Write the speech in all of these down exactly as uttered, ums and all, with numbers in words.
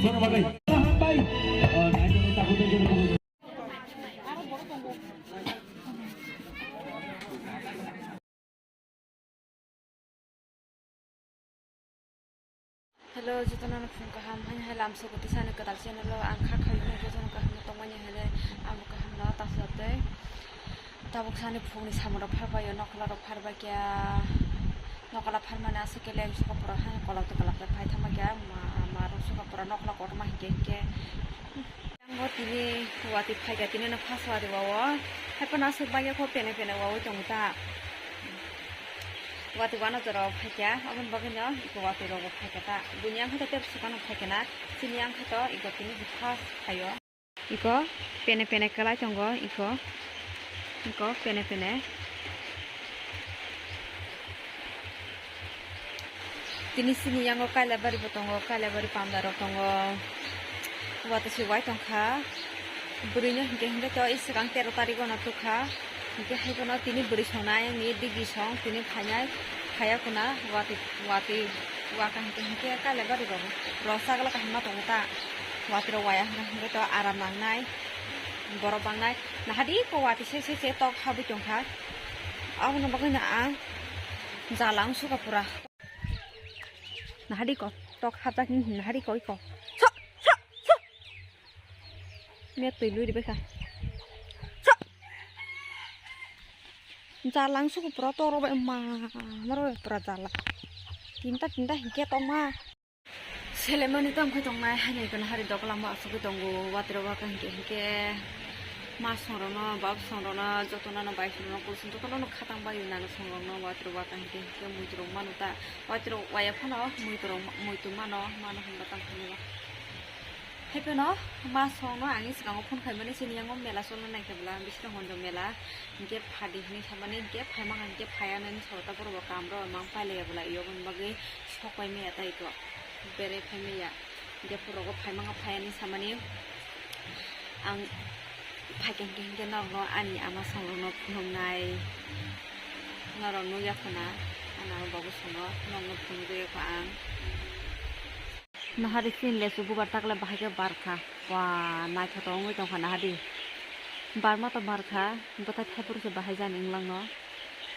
Jono bagwi. Hambai. Oh, naitugwi tabuk tei jono bagwi. Hello, jotono no phung kaham, haini hai lamsok twi sani kwtal channel o ang kha khaui no jotono kaham no tongmani hai le, amo kaham no tasa tei. Tabuk sani phungni samung rok phar bai o, nokla rok phar bai khe, nokla phar mani aswk khe leng suka pura hai kolok twi kolok twi phai thang bai khe, ma, ma rok suka pura nokla kotorma hinkhe hinkhe. Bo tini watwi phaikha, tini no first watwi wao. Haiphano aswk bangya kho pene pene wawi tongo ta. Watwi wano jora o phaikha, aboni bagwi no iko watwi rogo phaikha ta. Buini yang khe to tei swkang no phaikha na, chini yang khe to iko tini first phaio. Iko pene pene kwlai tongo, iko, iko pene pene. Tini chini yango kailabari bo tongo, kailabari panda rok tongo. Watwi se wai tongkha. Bwrwi no hinkhe hinkhe to swkang tero tarikh o no tukha. Hinkhe hai phano tini bwrwi songnai ni digi song tini phainai phaiya kuna watwi watwi waka hinkhe hinkhe kailabari rok rok sagla kaham ma tongo ta. Watwi rok waya hinkhe hinkhe to aram nangnai. Borok bangnai. Nahadi ko watwi se se se tok habwi tongkha. Aboni bagwi no ang jala wng suka pura. Nahadi ko tok hapjak ni nahadi ko iko. So, so, so. Miya twi lui ribai kha. So. Jala wng suka pura tok rok bai ma, ma rok bai pura jala. Tinta tinta hinkhe tongma. Selemani tong khe tongnai, haino iko nahari doklama asugwi tongo, watiro waka hinkhe hinkhe ma songrokno, bab songrokno, jotono no bai songrokno, kulsung jotono no khatang bai nang songrokno, watiro waka hinkhe hinkhe muitu rok manu ta, watiro waya phano muitu rok, muitu mano, mano hinba tang phano. Haiphano ma songno ang swkango phone khaimani, chini yango mela cholna naikhe bwla, bising honjo mela, hinkhe phadi hinwi samani, hinkhe phaimang hinkhe phaiya nani soro ta borok bo kam rok mang pailaiya bwla, iyok bagwi. Sok pai maya tai to, bere phai maya. Hingke phurogo phai manga phai ani samani. Ang phai khe hingke hingke norokno ani ama songrokno phunuknai. Norok nukya khuna, ani ama babu songo norokno phunugwi kho ang. Nahari chini lesu bubar takle bahai khe barkha. Wa naithotok wngwi tongkha nahadi. Barma to barkha, bwthai thaiphuru se bahai jani wnglang no.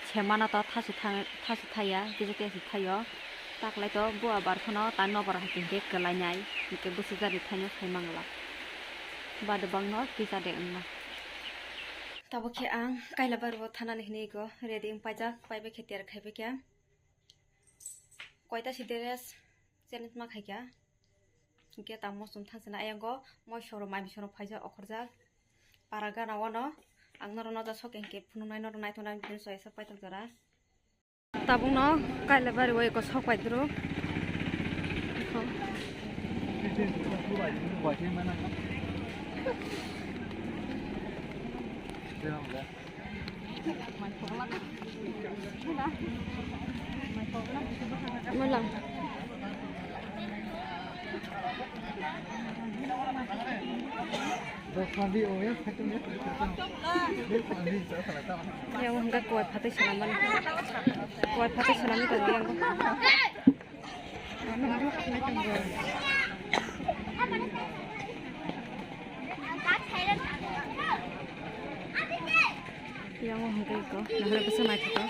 Semana to thasu tha-, thasu thaya, kisa kisa se thaio. Taklai to bua bar phano ta nokbar hai hingke kwlainai, hingke bwswk jani thaino sai mangla. Bade bangno kisa de wngma. Tabuk khe ang kaila barbo thanani hinwi go ready wng paijak, paibai khe tiyar khaibai khe. Koita si dress change ma khaikha. Hingke tamo chwng thang sina ayang go moi soro mami soro phaijak okhorjak. Para gana wano ang norok no da sok hingke phunuknai norok naitok nai bini soyasa paitok jora. Tabuk no kaila bari o eko sok pai duru. Malang. Yang hingga kuat hati selamat. Kuat hati selamat yang. Yang hingga iko, nah, ada pesan aja tuh.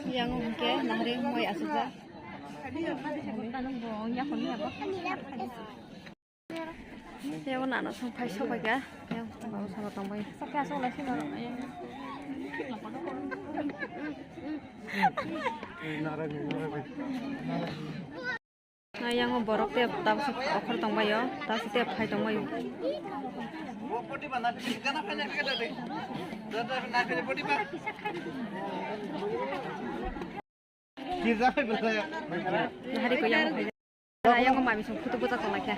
Yang hingga, nah, ada yang mau ya sudah. Tei bo nana song phai sok bai kha. Tei bo song tong bai. Na yang borok tei tabuk okhor tong bai o, tabuk tei phai tong bai o. Hari ko yang phai. Ayang mami song photo bojak tong lai kha.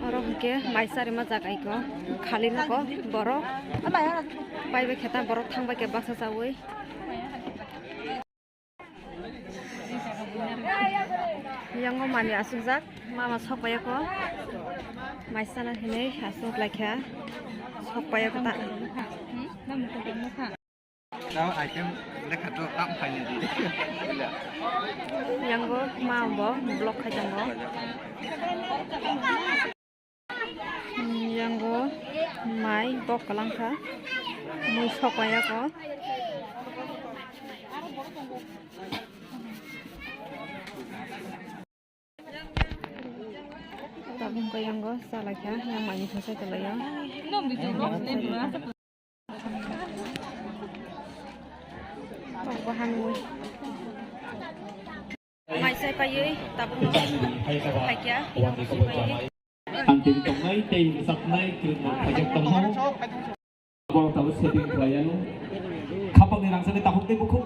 Oro hwnkhe mai chari ma jaga iko khali noko borok bai bai khe ta borok thang bai khe baksa chawi. Yang mami aswk jak mama sok bai ko mai chana hinwi aswk lai kha sok bai ko ta. Tao item lekha to tam phaini di. Yango ma bo block khai tongo. Yango mai bok kalang kha. Mui sok paiya ko. Tabuk khe yango chalai kha, yang mai mithai sai tonglaio. Tabuk bo hamwi. Mai sai paiwi tabuk no phaikha, yang sai paiwi. Ang tini tongnai tei rwchapnai kwrwngmung phaijak tongo. Borok tabuk setting khlaiya no. Khapangni rangchakni takhuk tei bukhuk.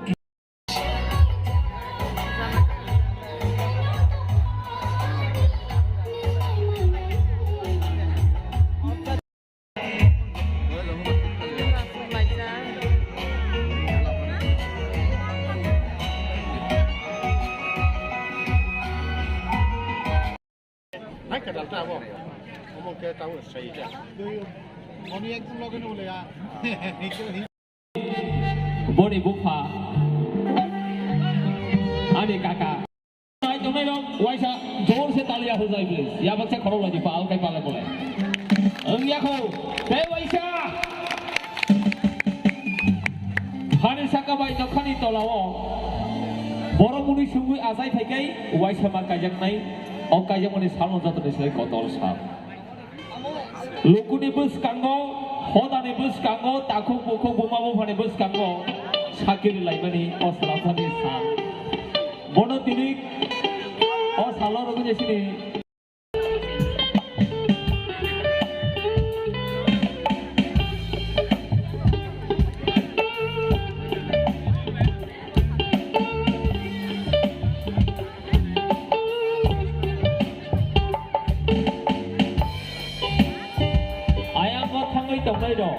Hai ka dalta abo. Omo ke tawo sai ja. Oni ekdom loge no le ya. Boni bupha. Ani kaka. Ai tongnai rok waisa jor se talia hojai please. Ya baksa khorok lai di pal kai pale bole. Ang ya kho. Tei waisa. Hani saka bai nokhani tolao borok muni sungwi achai phaikai waisa ma kaijaknai, o kaijakmani salno jotoni slai kotor sal. Lukuni bwskango, hodani bwskango, takhuk bukhuk buma buphani bwskango sakiri laimani o salathani sal. Bono tini o salo rwgwi sini. Ayang o thangwi tongnai rok,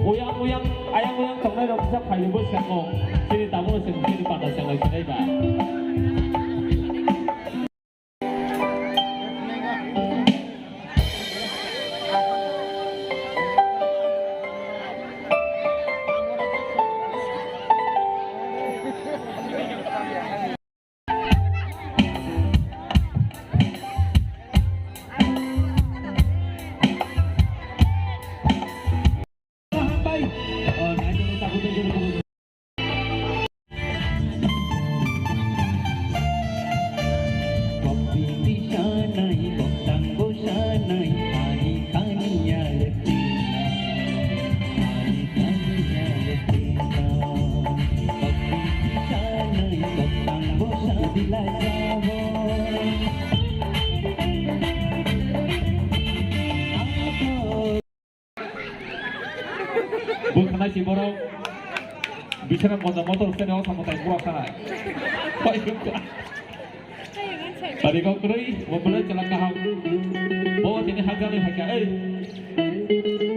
uyang uyang, ayang uyang tongnai rok kisa phailwi bwskango, chini tabukno chwng chini panda chwnglai sinai ba. Bwkhanai si borok bisana moja motor sene o samo tai bura sanai. Pai wngkha. Tari kok kwrwi, bo belai chwla kaham. Bo tini hakjagwi hakya, ei.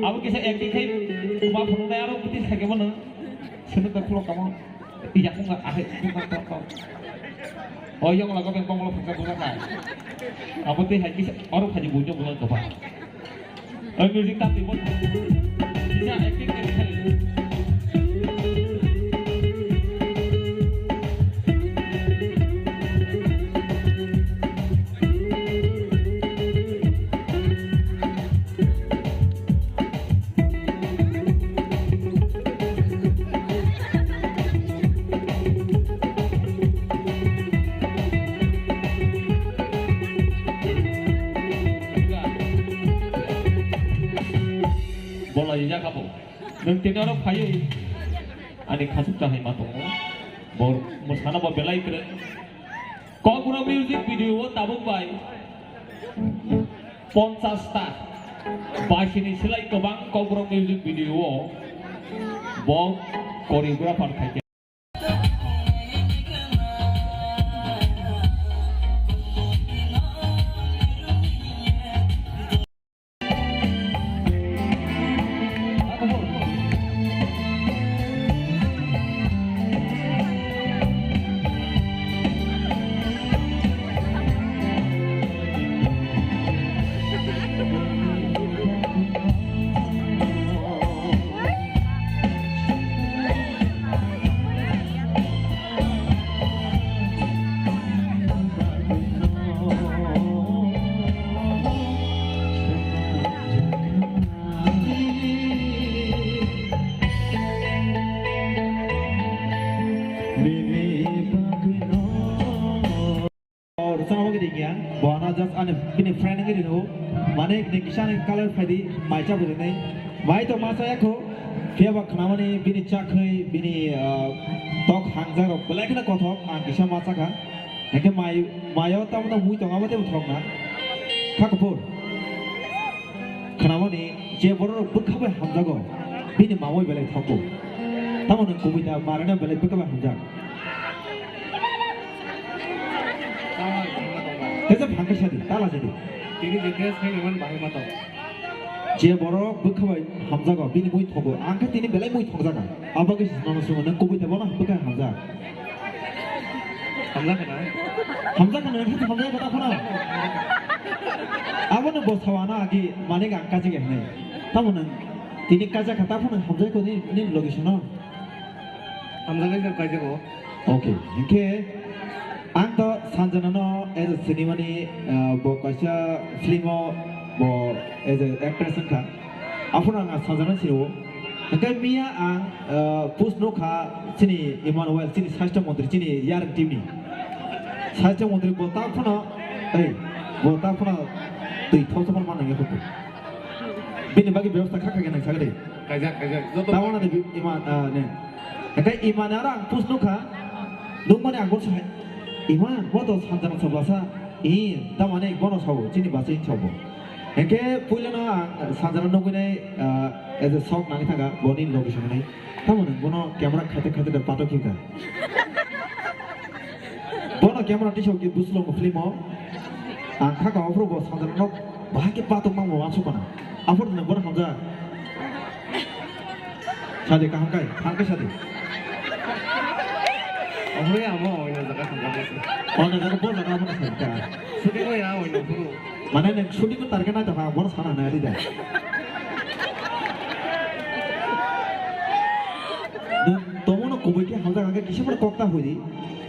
Abo kisa acting khai ma phunuknai aro bwtwi sakya mano. Sini tak khulok kamu. Iya, aku nggak ahli, aku nggak tahu. Oh, yang lagu yang bang lo buka buka kan. Apa tuh hai kisa aro khaji bunyo bulan coba. Oi, music tap di, bot. Bisa acting, acting. Bola jija kabo. Nwng tini oro phaiwi ani khasuk ta hai ma tongo. Bo mwsana bo belai kwrwng. Kokborok music video o tabuk bai ponchas ta, basini silai kwbang Kokborok music video o bo choreographer khai khe. Just ani bini friend wngwi rino, mane ni kisa ni color phaidi, mai cha bujinai. Mai to ma cha yakho, phiya ba khnamani bini chakhwi, bini, ah, tok hangjak rok belai kheno kothok, ang kisa ma chakha. Hake mai, mayo tamno mui tonga bo tebo thok na. Kha kuphur. Khnamani je borok rok bwkha bai hamjago, bini mamoi belai thokgo. Tamo nwng kubui da marina belai bwkha bai hamjak. Tesa phangkhe sadi, tala jadi. Tini je dress khai naman bahai ma tong. Je borok bwkha bai hamjago, bini mui thogo. Ang khe tini belai mui thokjaga. Abo khe nono sungo, nwng kubui tebo no bwkha hamjak. Hamjak khe na? Hamjak khe na, nwng khe hamjak khe ta khuna. Abo no bo sawa na agi, mane ang kaji khe hinai. Tamo nwng tini kaja khe ta phuna hamjak khe ni, ni logi sono. Hamjaknai se kaijago. Okay, hinkhe ang to Sanjana no as a cinema ni, ah, bo kaisa film o bo as a actress wngkha. Aphuru ang Sanjana siniwo. Hinkhe miya ang, ah, post nukha chini Emmanuel, chini sasthya montri, chini yareng team ni. Sasthya montri bo ta phano, ei, bo ta phano twi thok thok man nangya kho. Bini bagwi bebosta kha kha khe nang sagri. Kaijak, kaijak. Joto Tamo na de bi-, ima, ah, ne. Ekai ima na rang pus nukha. Nukmani ang bor sai. Ima, bo to Sanjana soblasa. I, tamani bono sawo, chini basa in sawo. Ekai puila no ang Sanjana nukwi nai, ah, as a shock nang thanga, boni location nai. Tamo nang bono camera khate khate de pato khika. Bono camera tisok di Buslong film o. Ang kha ka ofro bo Sanjana nok bahai ke patok mang bo wansuk kana. Afur na bono hamja. Sadi kaham kai, kaham kai sadi. Ofro ya mo, oina jaga hamja. Oina jaga bo jaga mo na ka. Suti mo ya, oina ofro. Mane nwng shooting o target nai tongkha, bono sana nai rida. Nwng tomono kubui khe hamjak hwnkhe kisa phano kok ta hudi.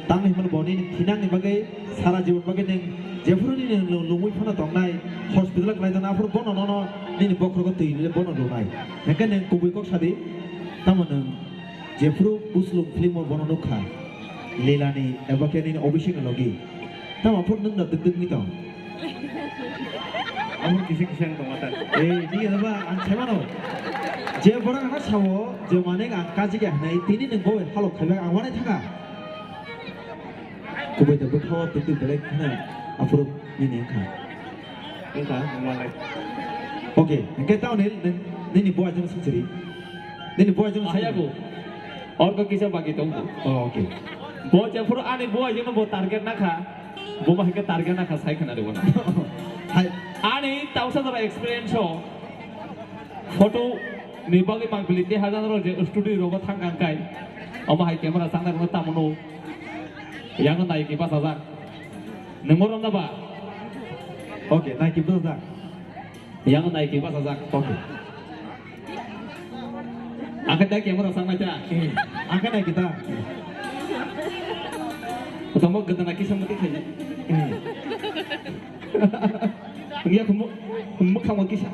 Tamni hwnba boni thinangni bagwi sara jibon bagwi nwng jephuru nini nwng lungwi phano tongnai, hospital o kwlai jana aphuru bono nono nini bokhrogo twi rwle bono lunai. Hwnkhe nwng kubui kok sadi, tamo nwng jephuru Buslung film o bono nukha, Lilani eba khe nini Obisek ni logi. Tamo phuru nwng no dwk dwk ni tong. Amo kisa kisa ang tong ata. Eh, ni ano ba ang sai mano. Je borok ano sawo, je mane ang kaji ke hanai, tini nwng bo halok khaiba ang wanai thaka. Kubai da bwkhao twi twi belai khna aphuru nini wngkha. Wngkha, wngmalai. Okay, hingke tao nil, nil, nini bo ajang sungsiri. Nini bo ajang sungsiri. Hayago. Orko kisa bagi tongkha. Oh, okay. Bo jephuru ani bo ajang bo target nakha. Bo ba hingke target nakha sai khna de bona. Hai. Ani tausa jora experience o. Photo ni bagwi mang pili te hajar rok je studio rogo thang kang kai. Omo hai camera chang nai rok tamo no. Yang nai ki basa jak. Nemo rom na ba. Okay, nai ki basa jak. Yang nai ki basa jak. Okay. Angka dai camera chang nai ta. Eh, angka nai kita. Tamo ganda na kisa mati khai. Eh. Wngya khe mo-, mwkhang o kisa.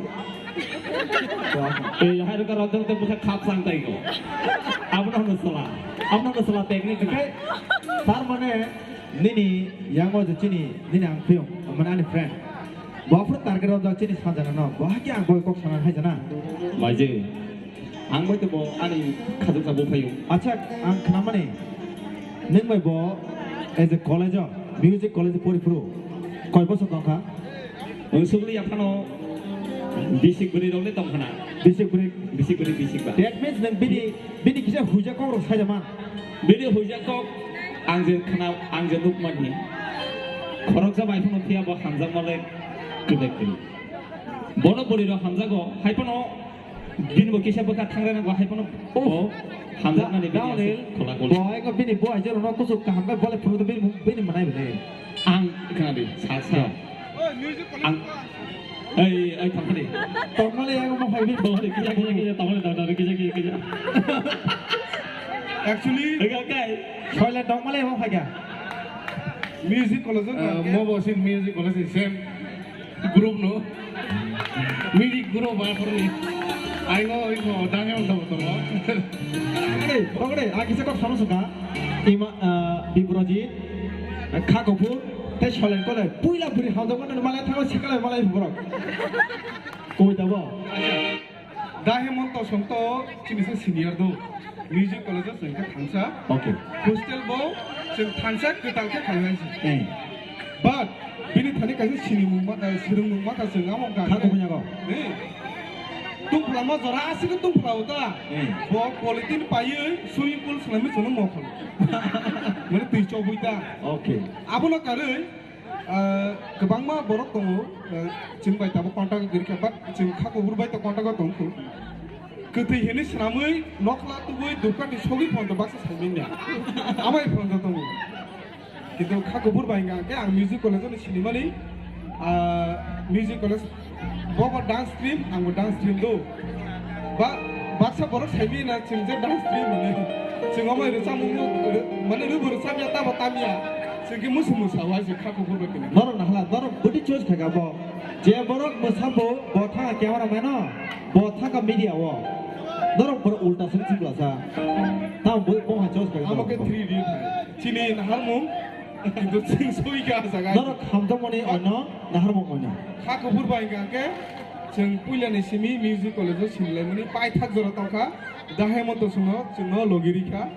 Eh, hai rwkha rw dwng tei bwkha khap chang tai ko. Abono hwno sala. Abono hwno sala technique na. Tar mane nini yango je chini, nini ang phiyong, mane ani friend. Bo aphuru target rw jak chini sanjana no. Bo haki ang boi kok sana hai jana. Maje. Ang bai tebo ani khajak sa bo phaio. Acha, ang khnamani, nwng bai bo as a college o, music college o pori phuru koi bosor tong kha? Ang sugli yaphano bisik bwrwi rok le tong khna. Bisik bwrwi? Bisik bwrwi, bisik ba. That means nwng bini, bini kisa huja kok rok sai da man. Bini huja kok ang je khna, ang je nuk man hi. Khoroksa bai phano phiya bo hamjak ma le kwbek kwrwi. Bono bwrwi rok hamjago, hai phano bini bo kisa bwkha thangre nang bo hai phano. Oh. Bo hamjaknani bini Downhill. Aswk khola kholi. Bo ego bini bo aijero no kuchuk kaham khe bole phuru bini, bini manai bini. Ang khna di, sa, sa. Ang, ei, ei, thang khani. Tongmani ego mo hai bini. Tongmani kisa, kisa, kisa, tongmani, tongmani, kisa, kisa, kisa. Actually, ega kai. Soile tongmani mo hai ga. Music college o, eh, mo bo sin music college ni same. Group no. Mini group ba porni. Aingo, aingo, dangya unda motor. Pokre, pokre, a kisa kok sama suka. Ima, ah, Bibrojit, Kha Kuphur, Solen kole puila buri hamjakmani malai thango sikalai malai borok. Koi dabo. Acha. Da Hemanta Song to chini se senior do. Music college o chwng khe thansa. Okay. Hostel bo chwng thansa kwtal khe khailai si. Eh. But bini thani kaisa sinimung ma, eh, swrwngmung ma ka chwng amo ga. Kha kubui yago. Eh. Tungphla ma jora aswk tungphla uta. Eh. Bo polythene paiwi swimming pool swlaimwi chwngno mokol. Mane twi chobwi ta. Okay. Abono karwi Ah, kwbangma borok tongo, ah, chwng bai tabuk contact o kwrwi kha, but chwng kha kubur bai to contact o tong kho. Kwthwi hinwi swnamwi nokla tubui Dhupkathi sogwi phone to baksa saimanya. Amai phone to tongo. Kintu kha kubur bai hwnka khe ang music college ni sinimani, ah, music college Bo bo dance stream, ang bo dance stream do. Ba, baksa borok saimanya chwng je dance stream hwnwi. Chwng omo rwchapmung rw-, mane rwbo rwchapya, tamo tamya. Chwng khe musu musa wai se kha kuphur bai kene. Norok nahala, norok bwtwi choice khaika bo. Je borok mwsa bo, bo thangkha camera man o, bo thangkha media o. Norok borok ulta swng chwng lasa. Tamo bo, bo ha choice khaika. Amo khe three D thai. Chini naharmung. Kintu chwng soi kha jaga. Norok hamjakmani ono naharmung ono. Kha kuphur bai hwnka khe chwng puilani simi music college o sinilaimani paithak jora tongkha. Da Hemanta Song no chwngno logi rikha.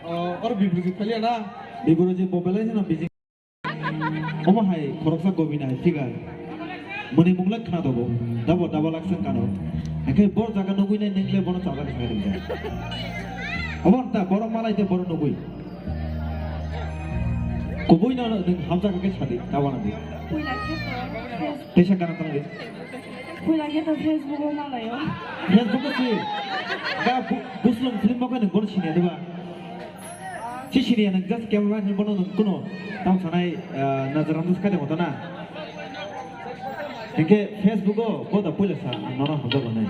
O, oro Bibrojit phaliya na? Bibrojit bo belai kheno busy. Omo hai khoroksa gobina hai figure. Mwnwi mungla khna dobo. Dabo dabo laksang kano. Haikhai bor jaga nugui nai nungle bono chajak sai ringjak. Omo ta boro malai te boro nugui. Kubui no nwng hamjak khe sadi, ta wana di. Puila khe to Face-, Teisa gana tang di. Puila khe to Facebook o malaio. Facebook o si. Ga bu-, Buslum film o khe nwng bono siniya diba? Si siniya nwng just camera man bono nwng kuno tamo sanai, ah, najaram dos kade moto na. Hinkhe Facebook o bo da puila sa ang nono hamjak lanai.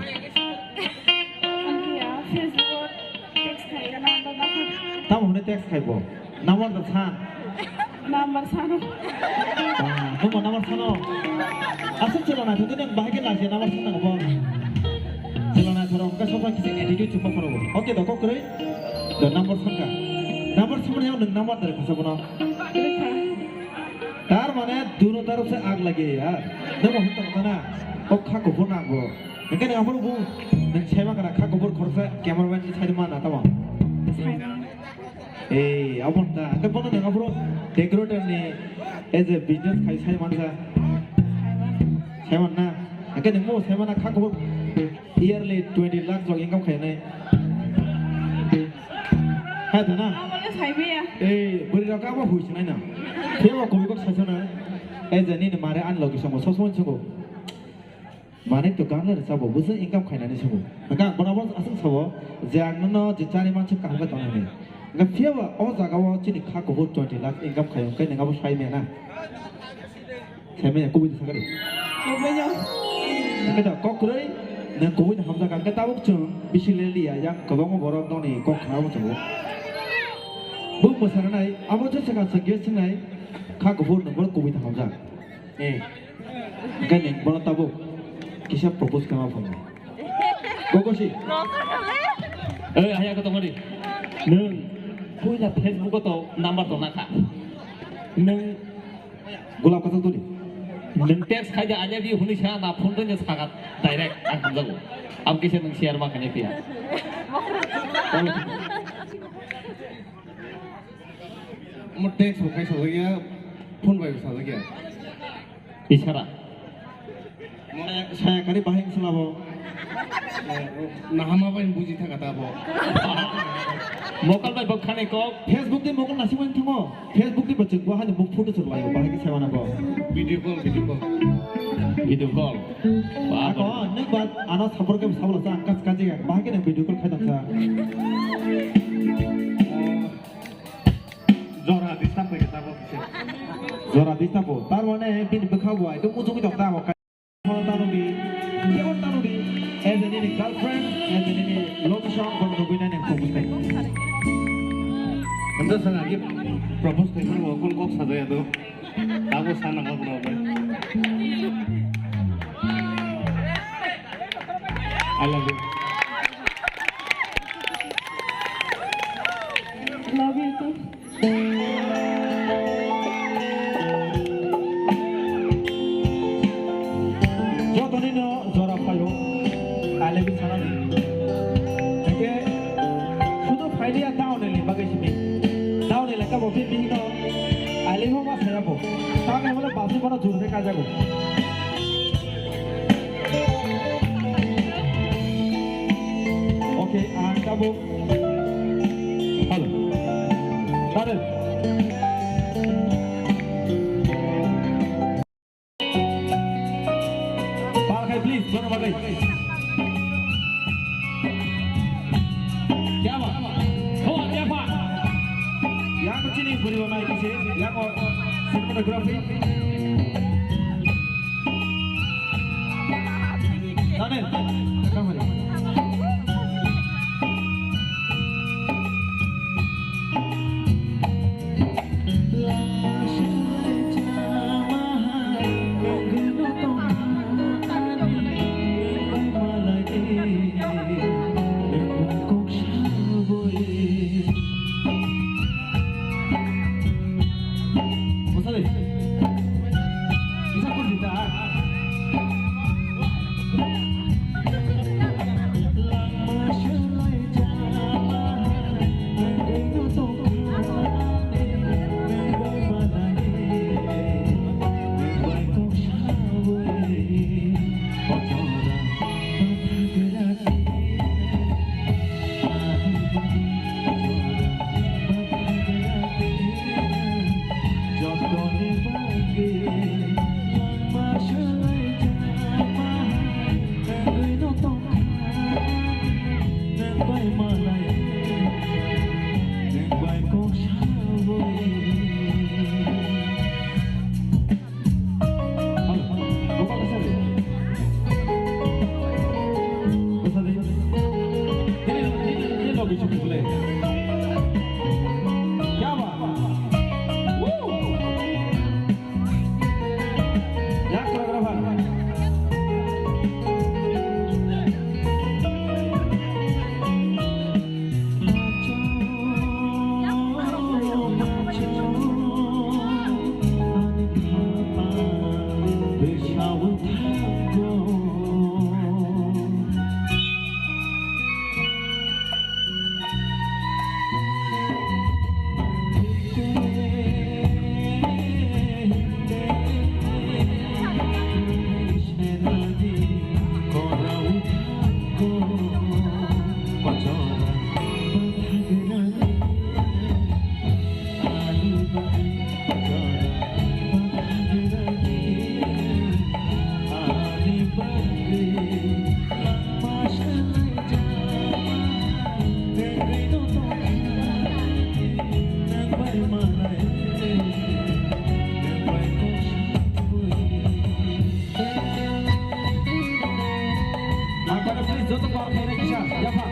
Ang khe ya Facebook o text khai kana ang da. Tamo hwnwi text khai bo? Number da san. Number sano. Ah, tamo number sano. Aswk chwla naithok nang bahai khe lasia number san nango bo. Chwla naithok rok khe sofa kisi attitude chuma pharo bo. Okay do kok kwrwi. Do number san ka. Number san mani nwng number dare khasa bono. Tar mane duno taraf se aag lagi hai yaar. Nwng bo hwn tong na. Kok kha kuphur nang bo. Hwnkhe nwng aphuru bo nwng saima kana kha kuphur khoroksa cameraman ni side ma na tamo. Saima. Eh, abo ta. Hwnkhe bono nwng aphuru decorator ni as a business khai sai manja. Sai man na. Hwnkhe nwng bo sai mana kha kuphur yearly twenty lakh rok income khainai. Hai da na? Abo le sai maya. Eh, bwrwi rok abo hui sinai na. Phiyaba kubui kok sai sona. As a nini mare ani logi songo, sosmon songo. Manik to ganle rwchabo, bwswk income khainani swngo. Hwnkhe ang bono bo aswk sao je ang nono je chari mansuk kaham khe tongna hwnwi. Hwnkhe phiyaba o jagao chini kha kuphur twenty lakh income khai hwnkhe nwng abo sai maya na? Sai maya kubui sakari. Kubui no. Hwnkhe da kok kwrwi nwng kubui no hamjak hwnkhe tabuk chwng bisi leliya yang kwbangma borok nokni kok khna bo tongo. Bo mwsarnai abo je swkang swk guest wngnai kha kuphur nwng bono kubui no hamjak. Eh. Hwnkhe nwng bono tabuk kisa propose khe ma phungo. Gogosi. Oi, haya ko tongmani. Nwng puila Facebook o to number tong nakha. Nwng golap kwchak tuli. Nwng text khai de, "I love you," hwnwi sa na phone ringya saka direct ang hamjago. Abo kisa nwng share ma khainai phiya. Omo text bo khai sajak ya, phone bai bo sajak ya. Isara. Saya kari bahai wngsa labo. Nahama bai buji thaka ta bo. Mokol bai bokha ni kok. Facebook di mokol nasi bai thango. Facebook di bachuk bo hani muk photo chuk layo bahai ke sewana bo. Video call, video call. Video call. Ba, ako, ba. Nek ba, ana sapor ke sabla sa angkas kaji ya. Bahai ke nek video call khai tang sa. Jora disturb bai ke tabo kise. Jora disturb bo. Tar mane bini bwkha bo ai to muchungwi tong ta bo. Tano di, kebo tano di. As a nini girlfriend, as a nini love song, bono nugwi nai nang focus nai. Anda sana ki propose kai mano kol kok sajaya to. Tabo sana kok no bai. I love you. Love you too. Dia down ni bagwi simi. Down ni lekha bo phi bihino. Ali ho ma saya bo. Ta ka wala basi bono jur de ka jago. Okay, ang tabuk. Hello. Daniel. Par khai, please, bono bagwi. Kya baat? Oh, kya baat? Yang ko chini puri banai kise, yang ko cinematography. Daniel, kamari. Ang pada please joto bar khainai kisa yapha.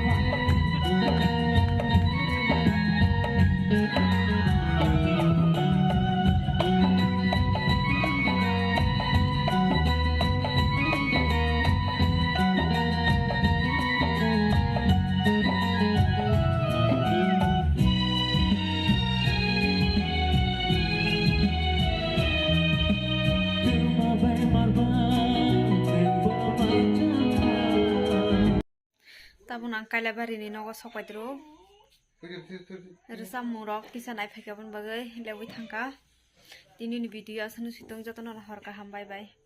Tabuk ang Kailabari ni nogo sok pai tro. Rwchapmung rok kisa nai phaikha boni bagwi lewi thangkha. Tini ni video aswk no sitong joto no hor kaham, bye bye.